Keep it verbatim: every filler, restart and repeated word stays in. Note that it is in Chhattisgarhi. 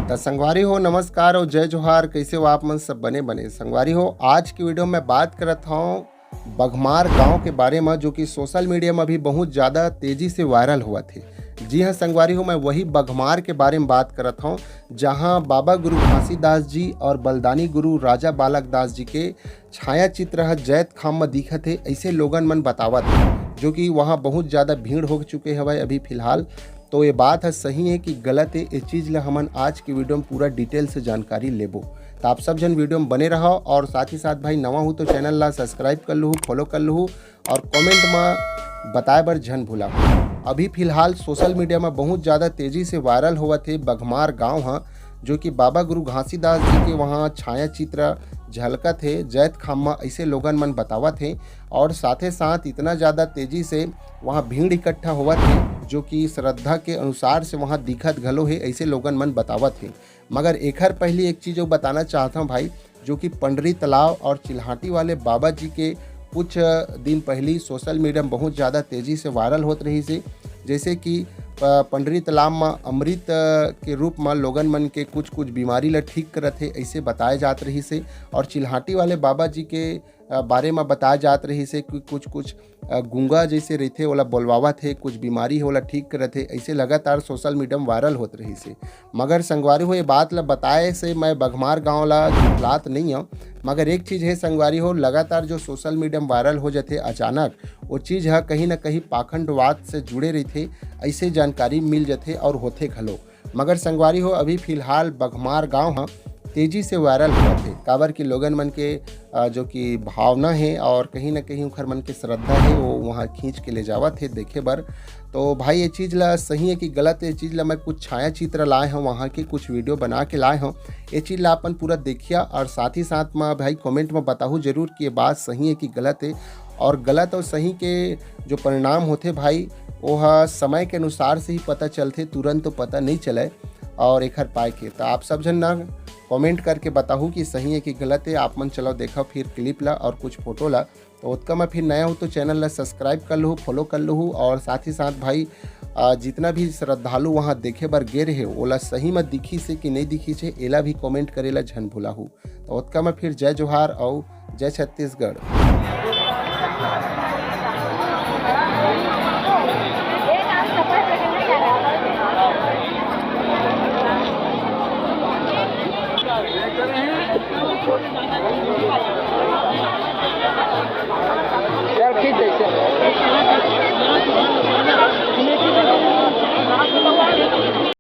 त संगवारी हो, नमस्कार और जय जोहार। कैसे हो आप मन? सब बने बने। संगवारी हो, आज की वीडियो में बात करत हूँ बघमार गांव के बारे में, जो कि सोशल मीडिया में भी बहुत ज़्यादा तेजी से वायरल हुआ थे। जी हाँ संगवारी हो, मैं वही बघमार के बारे में बात करत हूँ, जहाँ बाबा गुरु घासीदास जी और बलदानी गुरु राजा बालक दास जी के छाया चित्र ह जैत खाम म दिखत हे, ऐसे लोगन मन बतावत हे, जो कि वहाँ बहुत ज़्यादा भीड़ हो चुके हवय अभी फिलहाल। तो ये बात ह सही है कि गलत है, ये चीज़ ला हमन आज की वीडियो में पूरा डिटेल से जानकारी लेबो। तो आप सब जन वीडियो में बने रहो और साथ ही साथ भाई नवा हो तो चैनल ला सब्सक्राइब कर लूहू, फॉलो कर लूहू और कमेंट में बताए बर झन भूला। अभी फिलहाल सोशल मीडिया में बहुत ज़्यादा तेज़ी से वायरल होवत हे बघमार गांव ह, जो कि बाबा गुरु घासीदास जी के वहाँ छाया चित्र झलकत हे जैत खाम म, ऐसे लोगन मन बतावत हे। और साथे साथ इतना ज़्यादा तेज़ी से वहाँ भीड़ इकट्ठा होवत हे, जो कि श्रद्धा के अनुसार से वहाँ दिखत घलो हे, ऐसे लोगन मन बतावत हे। मगर एखर पहली एक चीज़ अउ बताना चाहत हूँ भाई, जो कि पंडरी तालाब और चिल्हाटी वाले बाबा जी के कुछ दिन पहली सोशल मीडिया में बहुत ज़्यादा तेज़ी से वायरल होत रहिस हे, जैसे कि प-, पंडरी तालाब में अमृत के रूप में लोगन मन के कुछ कुछ बीमारी ला ठीक करत हे, ऐसे बताए जात रहिस हे। और चिल्हाटी वाले बाबा जी के अ, बारे में बताए जात रहिस हे कि कुछ कुछ अ, गूंगा जैसे रहिथे, ओला बोलवावत हे, कुछ बीमारी हे, ओला ठीक करत हे, ऐसे लगातार सोशल मीडिया में वायरल होत रहिस हे। मगर संगवारी हो, ये बात ला बताए से मैं बघमार गांव ला झुठलात नहीं हूँ, मगर एक चीज़ हे संगवारी हो, लगातार जो सोशल मीडिया में वायरल हो जाथे अचानक, वो चीज़ ह कहीं ना कहीं पाखंडवाद से जुड़े रहिथे, ऐसे जानकारी मिल जाथे और होथे घलो। मगर संगवारी हो, अभी फिलहाल बघमार गांव ह तेजी से वायरल होवत हे, काबर कि लोगन मन के अ, जो कि भावना हे और कहीं ना कहीं उखर मन के श्रद्धा हे, वो वहाँ खींच के ले जावत हे देखे बर। तो भाई, ये चीज़ ला सही है कि गलत, ये चीज़ ला मैं कुछ छाया चित्र लाए हूँ, वहाँ के कुछ वीडियो बना के लाए हूँ। ये चीज़ ला अपन पूरा देखिया और साथ ही साथ में भाई कमेंट में बताहू जरूर कि ये बात सही है कि गलत है। और गलत और सही के जो परिणाम होथे भाई, वो ह समय के अनुसार से ही पता चलथे, तुरंत तो पता नहीं चले। और एखर पाए के तो आप सब झन ना कमेंट करके बताहू कि सही है कि गलत है। आप मन चलो देखो फिर क्लिप ला और कुछ फोटो ला। तो ओतका में फिर नया हो तो चैनल ला सब्सक्राइब कर लूहू, फॉलो कर लूहू और साथ ही साथ भाई अ, जितना भी श्रद्धालु वहाँ देखे बर गे रहे, ओला सही में दिखिस हे कि नहीं दिखिस हे, एला भी कमेंट करे ला झन भुलाहू। तो ओतका में फिर जय जोहार और जय छत्तीसगढ़।